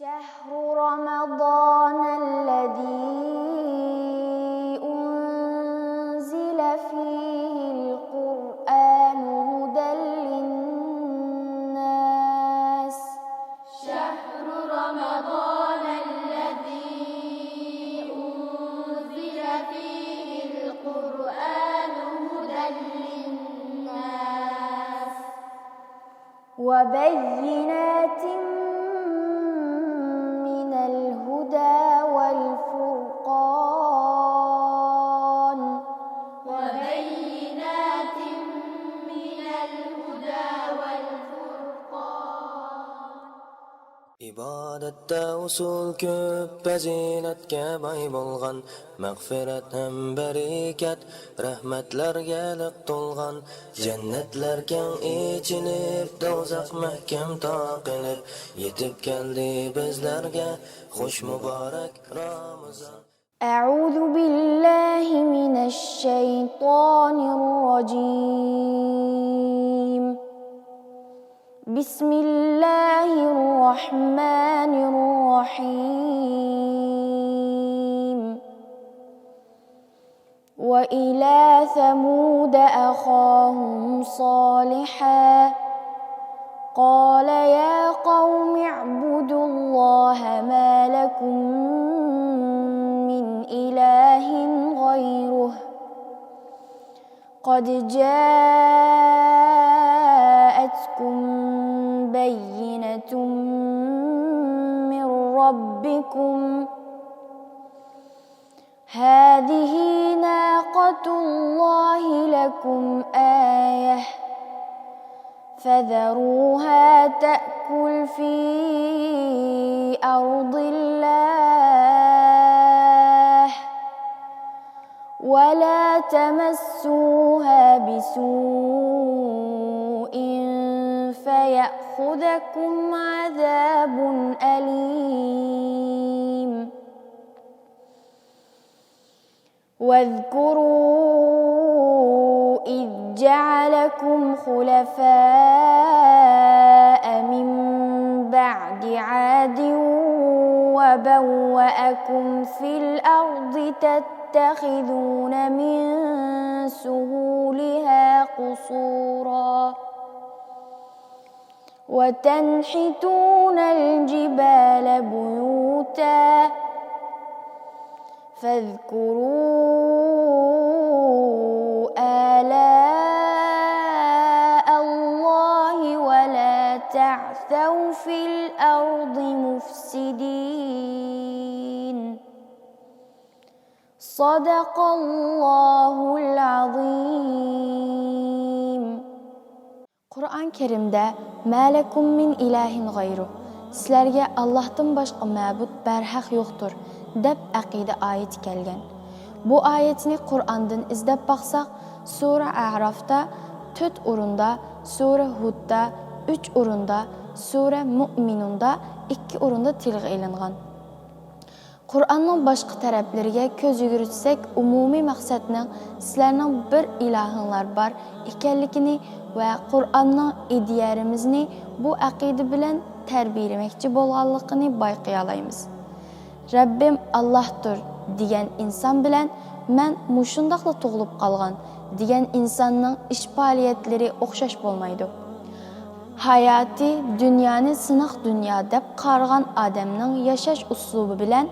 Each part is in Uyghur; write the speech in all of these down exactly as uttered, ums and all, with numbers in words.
شهر رمضان الذي أنزل فيه القرآن هدى للناس. شهر رمضان الذي أنزل فيه القرآن هدى للناس. وبينات من الهدى والفرقان. وبينات من الهدى والفرقان. ئىبادەتتە ئۇسۇل كۆپ، پەزىلەتكە باي بولغان، مەغپىرەت ھەم بەرىكەت، رەھمەتلەرگە لىق تولغان، جەننەتلەر كەڭ ئېچىلىپ، دوزاخ مەھكەم تاقىلىپ، يېتىپ كەلدى بىزلەرگە خۇش مۇبارەك رامىزان. أعوذ بالله من الشيطان الرجيم. بسم الله الرحمن الرحيم. وإلى ثمود أخاهم صالحا قال يا قوم اعبدوا الله ما لكم من إله غيره قد جاءتكم بينة من ربكم هذه ناقة الله لكم آية فذروها تأكل في أرض الله ولا تمسوها بسوء فيأخذكم عذاب أليم. واذكروا إذ جعلكم خلفاء من بعد عاد وبوأكم في الأرض تتخذون من سهولها قصورا وتنحتون الجبال بيوتا فاذكروا آلاء الله ولا تعثوا في الأرض مفسدين. صدق الله العظيم. قۇرئان كەرىمدە «مە لەكۇم مىن ئىلاھىن غەيرۇھ»، سىلەرگە ئاللاھتىن باشقا مەبۇد بەرھەق يوقتۇر، دەپ ئەقىدە ئايىتى كەلگەن. بۇ ئايەتنى قۇرئاندىن ئىزدەپ باقساق، سۈرە ئەرافتا تۆت ئورۇندا، سۈرە ھۇددا ئۈچ ئورۇندا، سۈرە مۇئمىنۇندا ئىككى ئورۇندا تىلغا ئېلىنغان. قۇرئاننىڭ باشقا تەرەپلىرىگە كۆز يۈگۈرتسەك، ئومۇمىي مەقسەتنىڭ سىلەرنىڭ بىر ئىلاھىڭلار بار ئىكەنلىكىنى ۋە قۇرئاننىڭ ئىدىيەرىمىزنى بۇ ئەقىدە بىلەن تەربىيەلىمەكچى بولغانلىقىنى بايقىيالايمىز. «رەببىم ئاللاھتۇر» دېگەن ئىنسان بىلەن «مەن مۇشۇنداقلا تۇغۇلۇپ قالغان» دېگەن ئىنساننىڭ ئىش پائالىيەتلىرى ئوخشاش بولمايدۇ. ھاياتى دۇنيانى سىناق دۇنيا دەپ قارىغان ئادەمنىڭ ياشاش ئۇسلۇبى بىلەن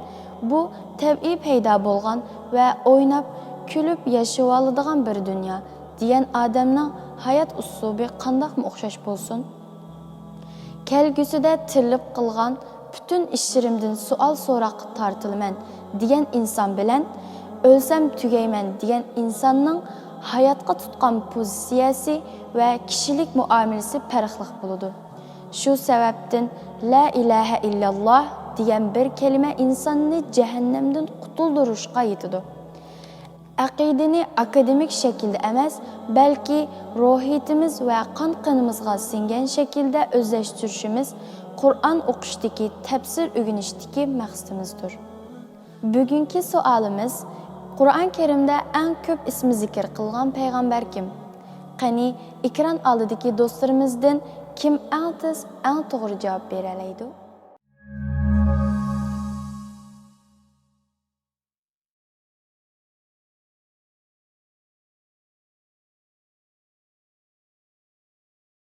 بۇ تەبىئىي پەيدا بولغان ۋە ئويناپ، كۈلۈپ ياشىۋالىدىغان بىر دۇنيا دېگەن ئادەمنىڭ ھايات ئۇسلۇبى قانداقمۇ ئوخشاش بولسۇن؟ «كەلگۈسىدە تىرىلىپ قىلغان پۈتۈن ئىشلىرىمدىن سوئال-سوراققا تارتىلىمەن» دېگەن ئىنسان بىلەن «ئۆلسەم تۈگەيمەن» دېگەن ئىنساننىڭ ھاياتقا تۇتقان پوزىتسىيەسى ۋە كىشىلىك مۇئامىلىسى پەرقلىق بولىدۇ. شۇ سەۋەبتىن «لا ئىلاھە ئىللاللاھ» دېگەن بىر كەلىمە ئىنساننى جەھەننەمدىن قۇتۇلدۇرۇشقا يېتىدۇ. ئەقىدىنى ئاكادېمىك شەكىلدە ئەمەس، بەلكى روھىيىتىمىز ۋە قان-قېنىمىزغا سىڭگەن شەكىلدە ئۆزلەشتۈرۈشىمىز قۇرئان ئوقۇشتىكى، تەپسىر ئۆگىنىشتىكى مەقسىتىمىزدۇر. بۈگۈنكى سوئالىمىز، قۇرئان كەرىمدە ئەڭ كۆپ ئىسمى زىكىر قىلغان پەيغەمبەر كىم؟ قېنى، ئېكران ئالدىدىكى دوستلىرىمىزدىن كىم ئەڭ تېز، ئەڭ توغرا جاۋاب بېرەلەيدۇ؟